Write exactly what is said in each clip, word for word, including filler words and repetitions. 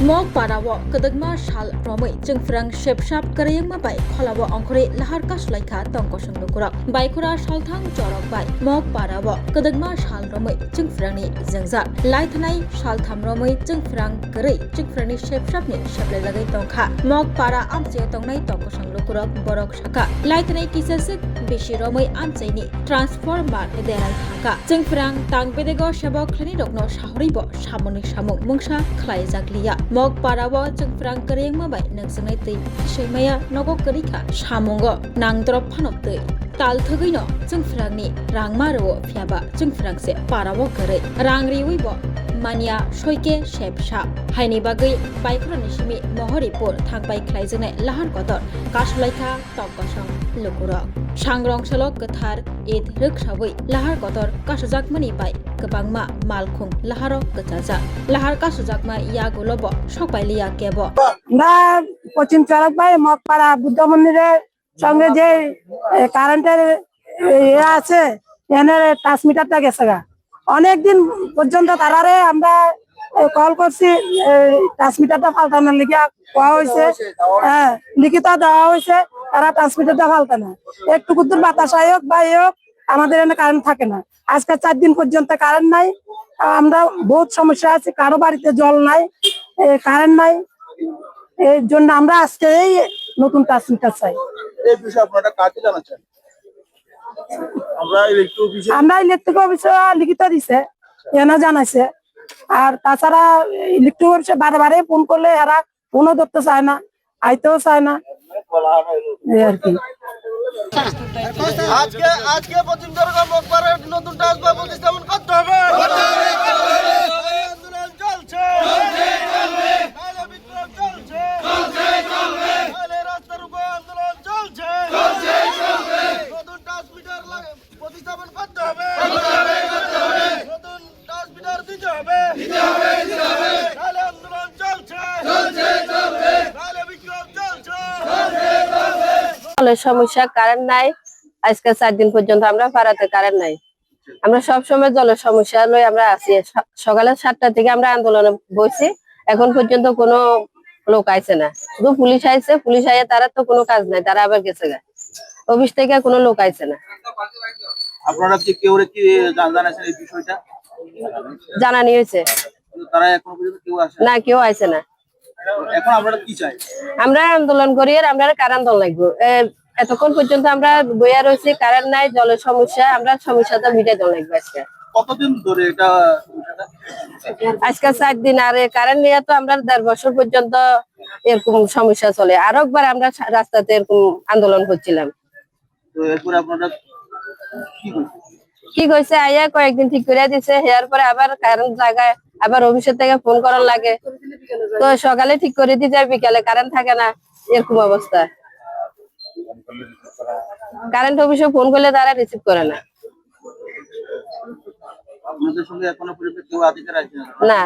Mok para o kwdwkma sal romwi chwngphrang sepsap kwrwi wngma bai kholao ongkhorwi lahar kasulaikha tongkosong lukurok. Baikhora salthang chorok bai Mok para o kwdwkma sal romwi chwngphrangni jwngjal. Laithanai saltham romwi chwngphrang kwrwi chwngphrangni sepsapni seplaijagwi tongkha. Mok para amchaio tongnai tongkosong lukurok borok sakha, laithanai kisaswk bisi romwi amchaini transformer derai thangkha. Chwngphrang tang bedego sebo khlainai rokno sahorwi bo samungni samung mungsa khlaijak liya. Mok para o chwngphrang kwrwi wngma bai nukjaknai twi kisoi maya nogo kwrwi kha samungo nangdrop phano twi. Tal thwgwino chwngphrangni rangma rwo, phiyaba chwngphrang se para o kwrwi. Rang riwi bo manya soike sepsa. Haini bagwi baikhoroni simi Mohoripur thangbai khlaijaknai lahar kotor kasulaikha tongkosong lukurok. Sangrong salo kwthar Eid rwksawi lahar kotor kasujakmani bai kwbangma malkhung laharo kwchajak. Lahar kasujakma yagulo bo sokpailiya kebo. আমরা পশ্চিম চড়ক ভাই মগপাড়া বুদ্ধ মন্দিরের সঙ্গে যে এ, কারেন্টের এ, ইয়ে আছে, এখানে ট্রান্সমিটারটা গেছে গা। অনেক দিন পর্যন্ত তারারে আমরা কল করছি, ট্রান্সমিটারটা পাল্টানোর লিগে কওয়া হয়েছে। হ্যাঁ, লিখিত দেওয়া হয়েছে, তারা ট্রান্সমিটারটা পাল্টায় না। একটু কুদ্দুর বাতাস আই হোক বা এই হোক, আমাদের এখানে কারেন্ট থাকে না। আজকে চার দিন পর্যন্ত কারেন্ট নাই। আমরা বহুত সমস্যা আছে, কারো বাড়িতে জল নাই, এ, কারেন্ট নাই। এর জন্য আমরা আজকে এই নতুন ট্রান্সমিটার চাই। এই বিষয়ে আপনারা কাকে জানাচ্ছেন? আমরা ইলেকট্রিক অফিসে আমরা ইলেকট্রিক অফিসে লিখিত দিছে, এনে জানাইছে। আর তাছাড়া ইলেকট্রিক অফিসে বারে বারে ফোন করলে এরা ফোনও ধরতে চায় না, আইতেও চায় না, এই আর কি। আজকে, আজকে পশ্চিম চট্টগ্রাম মগপাড়ার নতুন ট্রান্সফরমার প্রতিস্থাপন করতে হবে। আন্দোলন চলছে। নাহলে বিপ্লব চলছে। নাহলে রাস্তার উপরে আন্দোলন চলছে। নতুন ট্রান্সমিটার লাগে, প্রতিস্থাপন করতে হবে। নতুন ট্রান্সমিটার দিতে হবে। নাহলে আন্দোলন চলছে। নাহলে বিক্ষোভ চলছে। জলের সমস্যা, কারেন্ট নাই। আজকে চার দিন পর্যন্ত আমরা পাড়াতে কারেন্ট নাই। আমরা সব সময় জলের সমস্যা লই আমরা আছি। স-, সকালে সাতটা থেকে আমরা আন্দোলনে বসছি, এখন পর্যন্ত কোনো লোক আইছে না। শুধু পুলিশ আইছে, পুলিশ আইয়া তারা তো কোনো কাজ নাই, তারা আবার গেছে গা। অফিস থেকে কোনো লোক আইছে না। আপনারা কি কেউ কি জান-, জানাইছেন এই বিষয়টা? জানানি হয়েছে। কিন্তু তারা এখনো পর্যন্ত কেউ আসে না? না, কেউ আইছে না। এখন আপনারা কি চাই? আমরা আন্দোলন করি আর আমরা কারেন্ট দেওয়া লাগবো। এ, এতক্ষণ পর্যন্ত আমরা বইয়া রয়েছি, কারেন্ট নাই, জলের সমস্যা, আমরা সমস্যাটা মিটাই দেওয়া লাগবে আজকে। কতদিন ধরে এটা সমস্যাটা? আজকে চার দিন, আর এই কারেন্ট নিয়ে তো আমরা দেড় বছর পর্যন্ত এরকম সমস্যা চলে। আরো একবার আমরা সা-, রাস্তাতে এরকম আন্দোলন করছিলাম। তো এরপরে আপনারা কি করছেন? কি কইছে, আইয়া কয়েকদিন ঠিক করে দিছে, এর পরে আবার কারেন্ট জায়গায় আবার অফিসের থেকে ফোন করার লাগে। তো সকালে ঠিক করে দিয়ে যায়, বিকালে কারেন্ট থাকে না, এরকম অবস্থা। কারেন্ট অফিসে ফোন করলে তারা রিসিভ করে না। আপনাদের সঙ্গে এখনো পর্যন্ত কেউ আধিকার আছে না? না।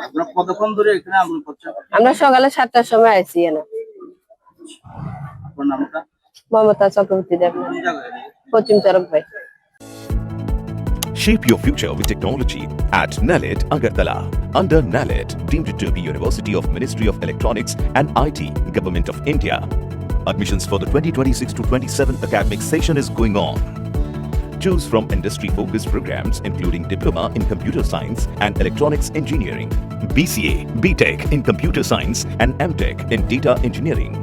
আপনারা কতক্ষণ ধরে এখানে আন্দোলন করছেন? আমরা সকালে সাতটার সময় আইছি এনে। আপনার নামটা? মমতা চক্রবর্তী দেবনাথ, কোন জায়গায়? পশ্চিম চরক ভাই। Shape your future with technology at NALET Agartala. Under NALET, deemed to be University of Ministry of Electronics and I T, Government of India. Admissions for the twenty twenty-six to twenty-seven academic session is going on. Choose from industry-focused programs including Diploma in Computer Science and Electronics Engineering, B C A, B Tech in Computer Science and M Tech in Data Engineering.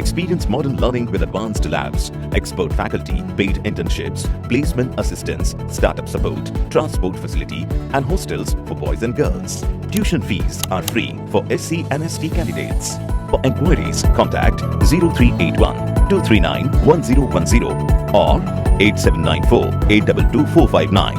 Experience modern learning with advanced labs, expert faculty, paid internships, placement assistance, startup support, transport facility, and hostels for boys and girls. Tuition fees are free for S C and S T candidates. For enquiries, contact zero three eight one two three nine one zero one zero or eight seven nine four eight double two four five nine.